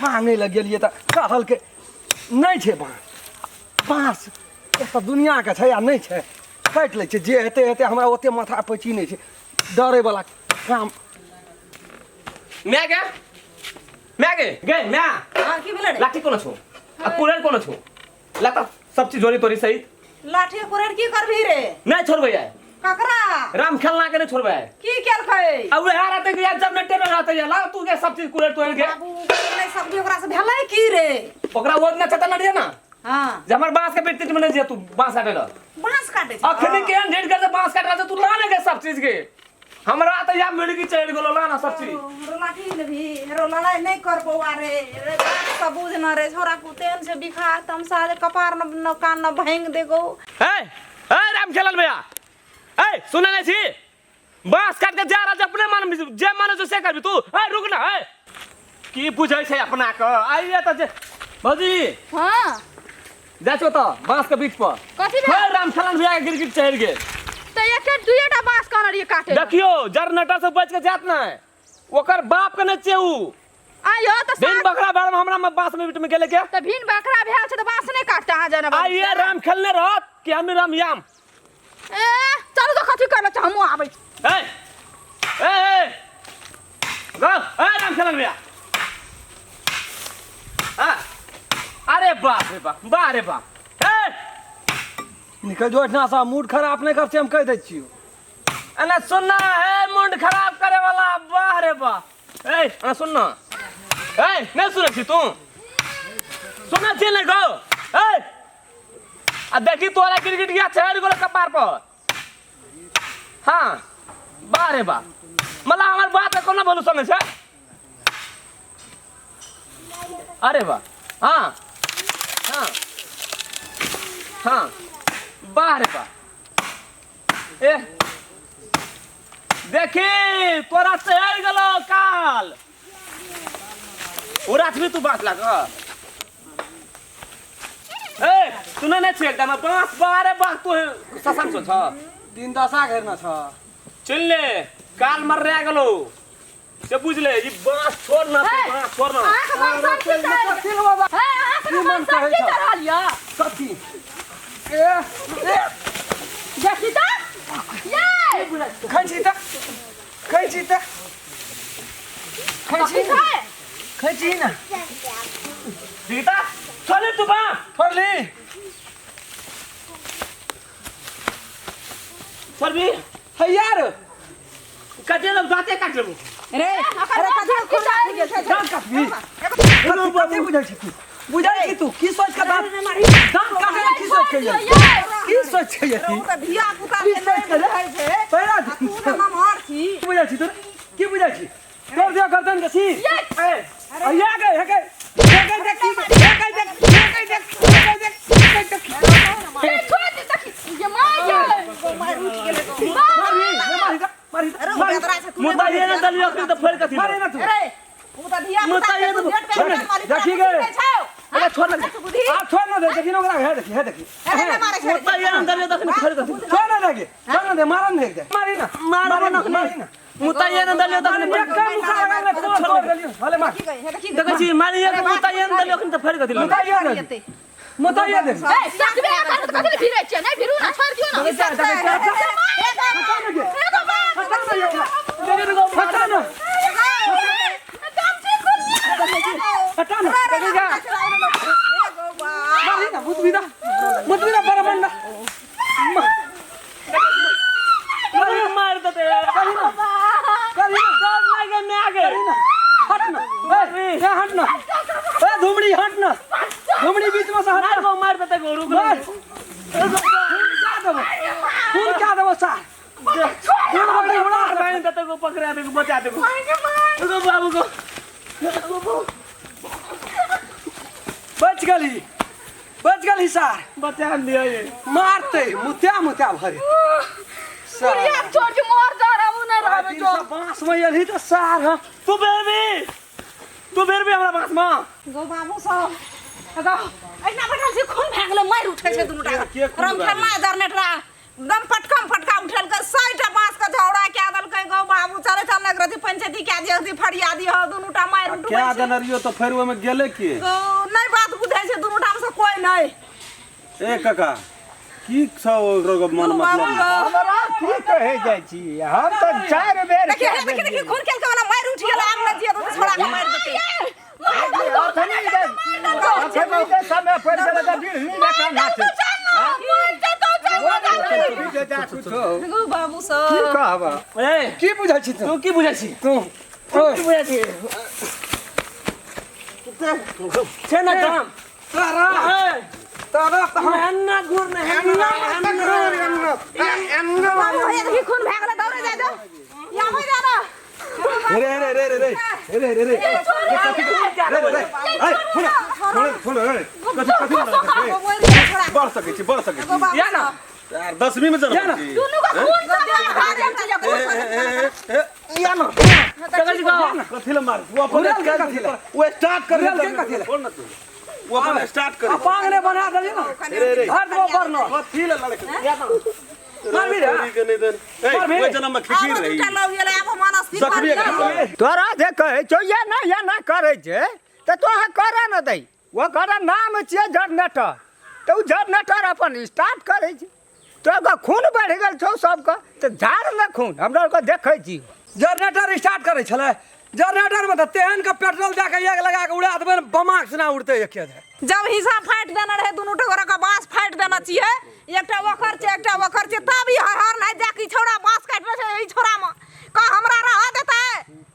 मांगे लग गेलियै तऽ कहलकै नहि छै बाँस। बाँस एतऽ दुनिआँके छै आ नहि छै, काटि लै छै। जे हेतै हेतै, हमरा ओते माथा पैची नहि छै डरैवला काम। माय गे, माय गे, गे माय। हाँ, की भेलै रे? लाठी कोनो छौ आ कुड़ैल कोनो छौ? लाता सब चीज जोड़ी तोड़ी सहित। लाठी कुड़ैल की करबही रे? नहीं छोड़बै आइ। ककरा? राम खेलना के नहीं छोड़बै आइ। की केलकै? आ उहे रहतै कि जब नेटे में रहतै, ला तू के सब चीज कुड़ैल तोड़ के। बाबू नहीं सब ओकरा से भेलै की रे? ओकरा वो ना चेतन रहिए ना। हाँ। जे हमर बांस के बीच में नहीं जे तू बांस काटे ल। बांस काटे छै। अखनी केहन ढेर कर बांस काट रहल छै, तू ला ने के सब चीज के। हमरा तऽ या मिर्गी चढ़ि गेलो, ला ना सब चीज। रो लाठी लेबही? रो लड़ाई नहीं कर बौआ रे। रे बात सब बुझ न रे, छोरा कुतेन से बिखा तमसा दे कपार न न कान न भांग देगो। ए ए राम खेलन भैया, ए सुने नहीं छी? बांस काट के जा रहल छै अपने मन में, जे मन छै से करबी तू। ए रुक ना, ए की बुझै छै अपना के? आइए तऽ जे भौजी। हाँ। जाइ छौ तऽ बांस के बीच पर। कथी भेल? हे राम खेलन भैया के गिरगिट चढ़ि गेल। तऽ एके दुइएटा बांस कहने रहियै काटे लए। देखियौ जरनेटर से बच के जात नहि, ओकर बाप के नहि छियै उ। आइयो तऽ भिन साग- बकरा भेल हमरा में बांस में बीच में गेले के। तऽ भिन बकरा भेल छै तऽ बांस नहि काटते अहाँ जेना बाबू। आइए राम खेलने रहत कि हम राम याम। ए चलू तऽ कथी करले छै, हमहूँ आबै छी। ए ए ए गो ए राम खेलन भैया। हाँ अरे बाप रे बाप, बाप रे बाप। ए निकल जो एहिठिना से, मूड खराब नहि कर से हम कहि दै छियौ। अने सुन ना, ए मूड खराब करे वाला, वाह रे वाह। ए अने सुन ना, ए नहीं सुनै छी तू? सुनै छी नहीं गो? ए आ देखी तोरा गिरगिट गया चढ़ गेलो कपार पर। हाँ वाह रे वाह, मतलब हमर बात के कोनो बोलू समझ छै। अरे वाह, हाँ हाँ हाँ वाह रे वाह। ए देखी तोरा चढ़ गेलो काल ओ राखबी तू बाँस लाग। ए सुन नै छी एकदम बाँस बारे बाँस तू ससंग छ दिन दशा घेरना छ। चल ले काल मर रह गेलो से बुझ ले, ई बाँस छोड़ ना, तू बाँस छोड़ ना। अहाँके मनसन की चढ़ कथी रे बाबा? हे, अहाँके की मन मनसन कहै की छौ? चढ़ल यऽ? कथी? ए ए देखी तऽ ये खाइ छी तऽ, खाइ छी तऽ, खाइ छी कथी छै? खाइ छी ना। दीदा छोड़ तू बाँस। छोड़ली। छोड़बी है यार कटे लोग दांते काट लेबो रे। अरे कथी खुर लाठी गेल छै? दांत काटबी? कथी कथी बुझै छी तू? बुझै छी तू की सोच के दांत दांत काटे ला? की सोच के ये? की सोच के ये? ओ तऽ धिया पुता की के सोच के रे? नहि छै। पहिरा आ तू तऽ नमहर छी। की बुझै छी तू? की बुझै छी? तोड़ दियो गर्दन के छी। ए अइया गए हे गए हे गए, देखी हे गए, देख हे गए, देख हे गए, देख हे गए, देख। ये छोड़ दे देखी ये मार ये। मारि उठि गेलै। मारी मारी मारी। अरे ओ बेदरा छै तू। मुद्दा ये ना दलियो अखनी तो फोड़ कथी मारे ना तू। अरे ओ तऽ धिया पुता मुद्दा ये के तो- गेट पे बैठल मालिक देखी गे। छौ। अरे छोड़ ना। बुद्धि। आ छोड़ ना दे, देखी ना ओकरा, हे देखी हे देखी। अरे नहि मारै छै। मुद्दा ये ना दलियो तखनी फोड़ कथी। छोड़ ना दे, छोड़ ना दे, मारन नहीं दे, मारी ना। मारबो ना। मारी ना। मुद्दा ये ना दलियो तखनी एक काम मुका लगा ले, तोड़ तोड़ देलियो हले मार। की गई हे देखी। देखै छी मारी ये मुद्दा ये ना दलियो अखनी तो फोड़ कथी। मुता ये दे, मुता ये दे। ए सचबे अखन तऽ कथी लए भिड़ै छियै? नहि भिड़ू ना, छोड़ि दियौ ना। हटा ना, हटा ना एकरा, हटा ना, हटा ना। मारी ना मुतबिदा, मुतबिदा बड़ा बंडा। मार मार देते। करी ना, करी ना। डर लागे मैं आगे। हट ना, ए ए हट ना, ए धुमड़ी हट ना, धुमड़ी बीच में से हट ना। मार मार देते गोरू। मार खून क्या देबो, खून क्या देबो सार, खून बकरी उड़ा। मार देते को पकड़ा दे को बचा दे को रुको बाबू को। बच गेली, बच गेली सार। बचा लिया ये। मारते मुत्या मुत्या भरे। बुढ़िया के छोड़ के मर जा रहा हूँ, नहीं रहबे दिन से बांस में एलही तऽ सार हँ। तू बेबी तू बेर भी हमरा बांस में। गौ बाबू सब गौ एहिना बैठल छी, खून भए गेलै, मारि उठै छै दुनू टा के खून राम भए खेलना जरनेटरा एकदम पटकम फटका उठेलकै 100 टा बाँस के झौड़ा कए देलकै। गौ बाबू, चले चल लग रहती पंचायती कए दियौ, फरिया दियौ, दुनू टा मारि उठबै क्या छै। देने रहियो तऽ फेर ओहिमे गेलै के? गौ, नहि बात बुझै छै दुनू टा से कोइ नहि। ए काका, की छौ ओकरो मन मतलब? हमरा की कहै जाइ छी, हम तऽ 4 बेर देखिए, हे देखिए, देखिए, खून खेल के वाला मारि उठि गेल। आब नहि जियत तऽ छोड़ा के मारि देतै। अखनी जे समय पड़ि गेलै तऽ बिढ़नी जकाँ नाचै। गौ बाबू सब। की कहब? ए, की बुझै छी तू? तू की बुझै छी? तू की बुझै छी? छै ने काम? तोरा ए, तोरा तऽ हम एन्ना घूर ने, एन्ना एन्ना एन्ना। बाबू, हे देखी, खून भए गेलै, दौड़े जा जाओ या हो जा ना। रे रे रे रे रे रे रे रे रे रे, ए सुन सुन रे, कथी कथी लड़ाइ? बढ़ सकै छी, बढ़ सकै छी। या ना। यार, 10वीं में जन्म छी। दुनू का खून सब भा जाइ छै। ए, ए, ए, ए, या ना। चल जी। कथी ले मार? वो अपन घुरल के कथी ले? वो स्टार्ट कर। घुरल के कथी ले? बोल ना तू, वो अपन स्टार्ट कर। आ पांग ने बना देली ना। रे रे। धर देबो पर न। कथी ले लड़के? मारबी रे। के नहीं देन। ए, मारबी। ओइ जन्म में खिखीर रही। जखबी के तोरा जे कहै छौ ये ना, ये ना करै छै तऽ तोरा करऽ ने दै। ओकर नाम छियै जनरेटर, तऽ ओ जनरेटर अपन स्टार्ट करै छै। तोरा खून बढ़ि गेल छौ सबके, तऽ झाड़ ने खून, हमरा आरके देखै छी। जनरेटर स्टार्ट करै छलै? जनरेटर में तऽ तेहन के पेट्रोल दए के आगि लगा के उड़ा देबै ने, बमाक से ना उड़तै एके दे। जब हिस्सा फाटि देने रहे, दुनू टोकरा के बांस फाटि देने छियै, एकटा ओकर छै, एकटा ओकर छै, तब ई हर नहि जाके ई छौड़ा बांस काटि रहल छै। ई छौड़ा मे कह हमरा रह देतै?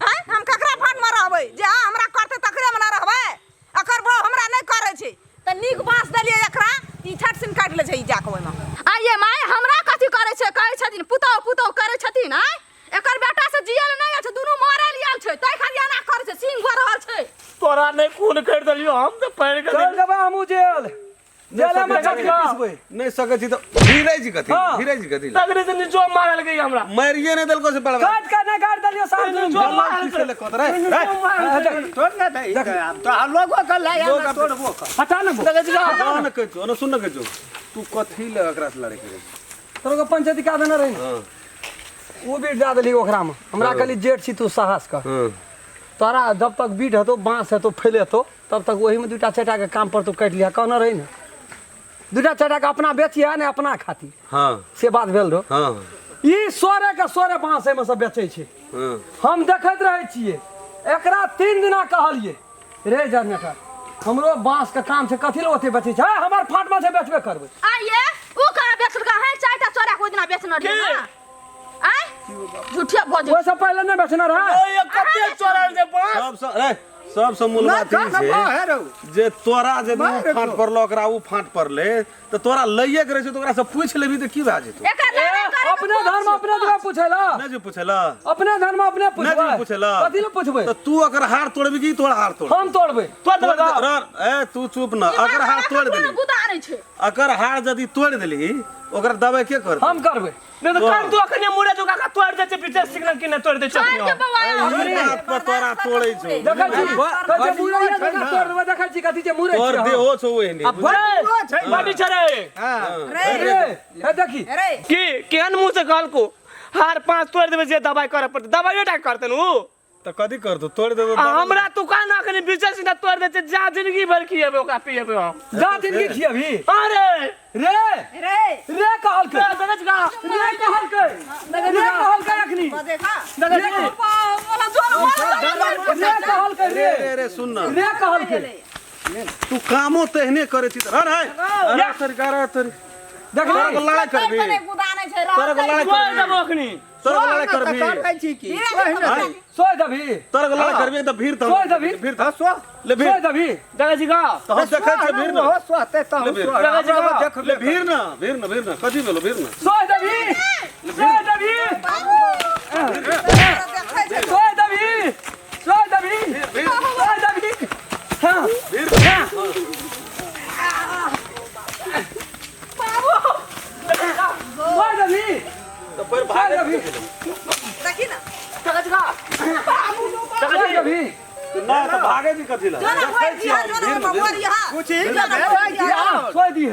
हैं, हम ककरा फाट मे रहबै? जे हँ हमरा करतै तकरे मे ना रहबै। एकर बो हमरा नहि करै छै तऽ नीक बांस देलियै एकरा, ई छट सिन काटि लै छै ई जाके ओहिमे। आइये माय, हमरा कथी करै छै? कहै छथिन पुतहु पुतहु करै छथिन। आय, एकर बेटा से जियल नहि छै, दुनू मरल आयल छै, ताहि खातिर एना करै छै, सिंह भऽ रहल छै। तोरा नहि खून करि देलियौ हम तऽ पढ़ि चल गेली। जेबै हमहूँ जेल, जेले में चटकी पिसबै। नहीं सकै छी तऽ धीरे जी कथी? हाँ। धीरे जी कथी? तगड़े से निचो मारल गई हमरा। मारिए नहीं देलको से बड़वा। काट के नहि काटि देलियौ सार दुनू। जो मारल। किसे ले कहत रे रे? तोड़ ने दै, आब तो लोगो के लए आना, तोड़बो कर। हटा ने बो। देखै छी का? ना कहै छौ ना, सुन न, कहै छौ तू कथी ले एकरा से लड़े के रही? तोरा के पंचायती का देने रही? हां। ओ बीट दए देली ओकरामे। हमरा कहली जेठ छी तू, साहस कर। हां। तोरा जब तक बीट हेतौ, बाँस हेतौ, फैलेतौ, तब तक ओहीमे दूटा चारिटा के काम पर तू काटि लिहऽ। कहने रही ने, दूटा चारिटा के अपना बेचिहऽ ने अपना खातिर। हां। से बात भेल रहो। हां। ई सोरे के सोरे बाँस एहिमे से बेचै छै। हां। हम देखैत रहै छियै एकरा। 3 दिना कहलियै, रे जनरेटर, हमरो बाँस के काम छै, कथी लए ओते बेचै छै? हे, हमर फाटमे छै, बेचबे करबै। आइये, उ कहाँ बेचलका है? चारिटा चोरा के ओहि दिना बेचने रहियै ना। आय, झूठिया बजै। ओहिसँ पहिले नहि बेचने रहै? ओए, कते चोरल छै बाँस। सबसँ रे, सबसँ मूल बात ई छै जे तोरा जे ओ फाँट पड़लो, ओकरा ओ फाँट पड़ले, तऽ तोरा लइए के रहै छै तऽ ओकरा से पूछि लेबही तऽ की भए जेतौ? एकर लड़ाई करे के अपने धर्म अपने देबै पूछै लए? नहि जे पूछै लए। अपने धर्म अपने नहि पूछबै? जे पूछै लए। कथी लए पूछबै? तऽ तू अगर हार तोड़बी कि तोरा हार तोड़? हम तोड़बै। तोड़ देबै का? ए, तू चुप न। अगर हार तोड़ देली, गुदारै छै। अगर हार यदि तोड़ देली, ओकर दबाई के करतै? हम करबै। नहि तऽ कर तू, अखने मुड़े जो काका तोड़ दै छै पीछे सिग्नल कि नहि तोड़ दै छै? छोड़ के बौआ। एहि बात पर तोरा तोड़ै छौ। देखै छी, कहै छै मुरैया जकाँ तोड़ देबै। देखै छी कथी छै, मुरै तोर छियै हम। देहो छौ ओहने। छै। बड़ी छै रे। रे। रे, हे देखी। रे। की केहन मुँह से कहलको हार पाँच तोड़ देबै, जे दबाई करऽ पड़तै, दबाइयो टा करतै ने उ। तऽ कथी करतौ? तोड़ देबो? आ हमरा दुकान अखन बीचे सीधा तोड़ दै छै, जा जिंदगी भर खिएबै ओकरा, पिएबै हम। जा जिंदगी खियबही। अरे। रे। रे। रे कहलकै। देखै छी का? रे कहलकै, रे कहलकै अखनी। देखा। देखै छी। मोला जोर रे कहलकै रे रे। रे रे, सुन न। रे कहलकै। तू कामो तेहने करै छी तऽ रह रे। अरे सरकार तोरी देखली। तोरा के लड़ाई करबी? गुदानै छै। तोरा के लड़ाई तोड़ करबी? देबो अखनी। तोरा के लड़ाई करबी? करै छी की? सोय दबी। तोरा के लड़ाई करबी तऽ भीड़ तऽ सोय दबी। भीड़ तऽ ले भीड़। सोय दबी। देखै छी का? तऽ हम देखै छियै, भीड़ न। ओहो सोहतै तऽ हम ले भीड़। सोहबै। देखै छी का? ले भीड़ न, भीड़ न, भीड़ न। कथी भेलो? भीड़ न। सोय दबी, सोय दबी। देखै छै। सोय दबी, सोय दबी, सोय दबी। हाँ। भीड़। सोय दबी। तऽ फेर सोय भागे। दबी। देखी ना। देखै छी का? सोय दबी। ना तऽ भागे छी कथी लए? जो ना भरि दिहा, जो ना भरि दिहा। कुछ ही ना भेलै। सोय दिए,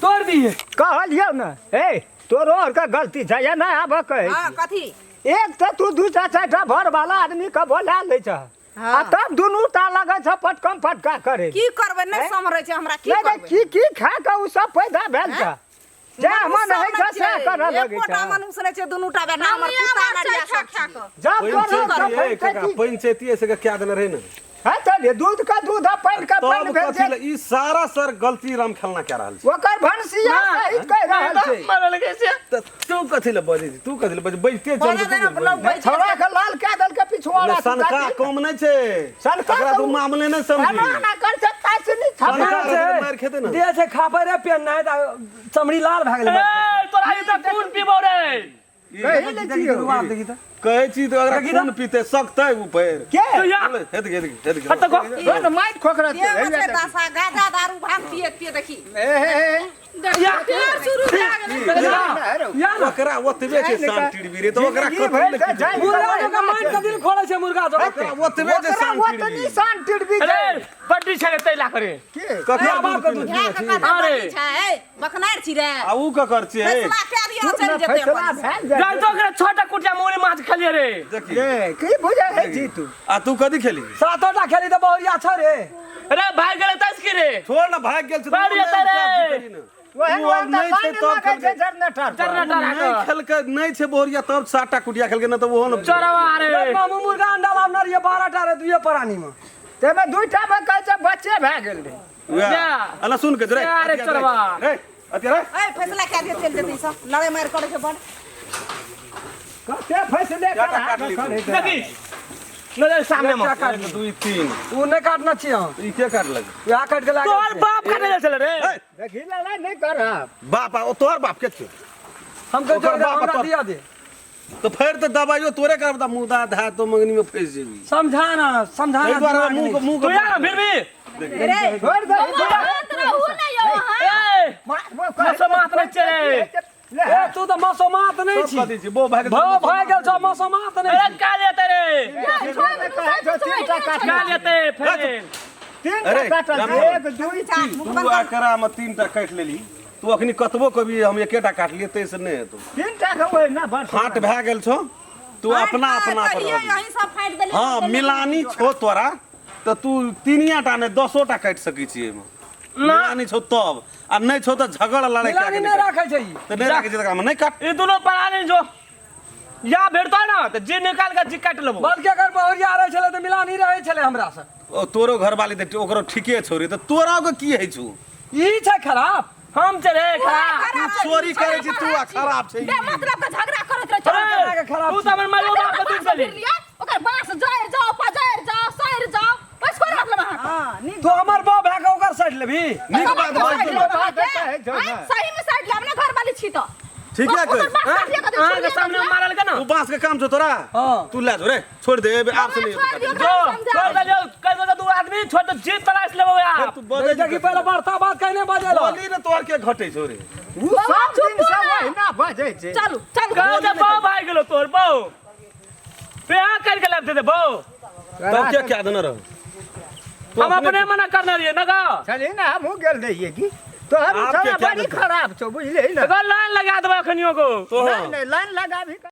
तोड़ दिए। कहलियौ ने हे। तोरो और का गलती छै या नहि आबऽ कहै हाँ छी। कथी एक तऽ तू दू टा चारि टा भर वाला आदमी के बोला लै छह हाँ। आ तब दुनू टा लगै छ पटकम पटका करे की करबै नहि सम्हरै छै हमरा की नहि नहि, करबै की की खा के उ सब पैदा भेल छ जे मन मनुष्य होइ छ नहि से छै, करऽ लगै एकोटा छ मनुष्य नहि छै दुनूटा बेटा हमर हम कुत्ता आर नरिया छै खा सब खा छी। कऽ जब तोरो पंचायती सब काका पंचायती से क्या देने रहे ने है तऽ रे दूध का दूध आ पानि का पानि तब भेल कथी छै ले ई सारा सर गलती राम खेलना क्या रहल छै ओकर भनसिया सहित कहि रहल छै मरल के से तऽ तू कथी ले बजै छी तू कथी ले बजै बजते चल बजै दे ने, लोग बजै छौड़ा के लाल कए देलकै पिछुआड़ा सनका कम नहि छै सनका एकरा तऽ तू मामले नहि समझी एना एना कर छै ताइ से नहि सनका छपा रहतै तऽ मारि खेतै ने देह छै खापरे पेन नहि तऽ चमड़ी लाल भए गेलै ए तोरा ई तऽ खून पीबो रे कहि लै छियौ देखी तऽ कहै छी तऽ एकरा खून पीते सकतै ऊपर के हेत गेल हेत गेल हट को तोहर मारि खोखरा के छै दशा गाजा दारू भांग पियत पियत देखी ए हे हे फेर शुरू भए गेलै या ना ओकरा ओतबे छै शान टिड़बी रे तऽ ओकरा जिंदगी कथी भरि ले के जानि मुर्गा जकाँ मारि कऽ दिल खोलै छै मुर्गा जकाँ ओकरा ओतबे छै ओकरा शान ओतनी टिड़बी शान टिड़बी अरे छै बड्डी छै रे तैला करे के ककरा बाप के दूध दूध पीने भए के छी? कथा अरे। बड़ी छै बकनार छी रे आ ऊ ककर छियै फैसला कए दियौ चलि जेतै फैसला अपन भेल जाइ जाय तो ओकरा छोटा कुटिया मोरी माछ खेलिए रे देखी ए की बुझै है जी तू आ तू कथी खेली सातोटा खेली तऽ बहुरिया छ रे अरे भाग गेलै तस की रे छोड़ ना भाग गेल छै भाग जेतै रे। ओहन उ ओहन अब नहि तऽ छै लाइन तब लगै छै खेलकै। जनरेटर पर। जनरेटर नहि खेलकै नहि छै बोरिया तब सातटा कुटिया खेलकै ना तऽ ओहो ने चोरवा रे मामू मुर्गा अंडा लाबने रहियै 12 टा रे दुइये प्राणी में ताहिमे दुइटा मे कहै छै बच्चे भए गेल रहै उएह जा। अला सुन के रे अरे चोरवा। रे अतिया रे ए फैसला कए दियौ चलि जेतै ई सब लड़ाइ मारि करै छै बड़ कते फैसले क्या करा काट ली तू? करै छै। देखी नजर सामने में एक दुई तीन उ नहि काटने छियै हम ई के काटलक वएह काटि के लागल तोहर छै। बाप काटे जाइ छलै रे देखी लड़ाइ नहि करब बाप आ, ओ तोहर बाप के छियौ हम कहै ओकर छियै बाप हमरा तोहर- दिया दे तऽ फेर तऽ दबाइयो तोरे करब तऽ मुदा धा तो मंगनी में फंसि जेबी समझा ना समझा ताहि ना दुआरे दिमाग मुँह नहि के मुँह तू के या ना फिर भी रे छोड़ दे हाथ रहू ने यौ अहाँ ए मसोमात नहि छै। ले ए तू तऽ मसोमात नहि सब छी कथी छी बो भाग भऽ गेल छौ मसोमात नहि अरे छी का लेते रे कहै छौ तीनटा का काटल लेते फेर तीनटा अरे, काटल राम छै, राम। एक दुई तीन तू एकरा में तीनटा काटि लेली तू अखनी कतबो कभी हम एकेटा काटलियै ताहिसँ नहि हेतौ तीनटा के ओहिना बड़ फाट भए गेल छौ तू अपना अपना पर कहियो रहबही। यहीं सब फाटि देलियै हँ मिलानी छौ तोरा तऽ तू तीनिया टा नहि दसो टा काटि सकै छी एहिमे मिलानी छौ तब आ नहि छौ तऽ झगड़ लड़ाइ कए मिलानी के नहि नहि राखै छै ई तऽ नहि राखै छै तऽ एकरामे नहि काट ई दुनू परानी जो या भेटतो ना तऽ जी निकाल के जी काटि लेबो बल्कि अगर बहुरिया रहै छलै तऽ मिलानी रहै छलै हमरासँ ओ तोरो घरवाली तऽ ओकरो ठीके छौ रे तऽ तोरा के की होइ छौ ई छै खराब हम चले खराब तू चोरी करै छी तू आ खराब छै ई। बे मतलब के झगड़ा करैत रहै छै अरे, खराब तू तऽ हमर माइयो बाप के दुख देली ओकर बांस जरि जाओ पजरि जाओ सड़ि जाओ ओहिसँ कोन मतलब अहाँके हां नीक तू हमर बो भए कऽ ओकर साइड लेबही नीक बात साइड बाजतौ लेब बात अहाँके? कहै छौ ने। आँय, सही में साइड लेब ने घरवाली छी तऽ ठीके ओकर कहै बांस काटिए कऽ दियौ, अहाँके छोड़िए सामने कऽ दियौ। मारल के ना ओ बांस के काम छौ तोरा हाँ। तू ले जो रे छोड़ दे एबे आब से नहीं छोड़ि दियौ, जो समझा छोड़ देलियौ कहि दो दू आदमी छोड़ दो जीत तलाश लेबो यार तू बजै देखी पहिले बढ़ता बात कहने बजेलो बोली ने तोहर के घटै छौ रे उ सब दिन से ओहिना बजै छै चलू चलू कह दे बौ भाग गेलो तोहर बौ बियाह कर के लाब दे दे बौ तब के क्या देने रहो हम अपने मना करने रहिए ना गा चली ना हमहूँ गेल रहियै की तोहर आपके छौड़ा क्या बड़ी देतै? खराब छौ बुझलिही ने एगो लाइन लगा देबै अखनियो को तो नहि नहि लाइन लगाबी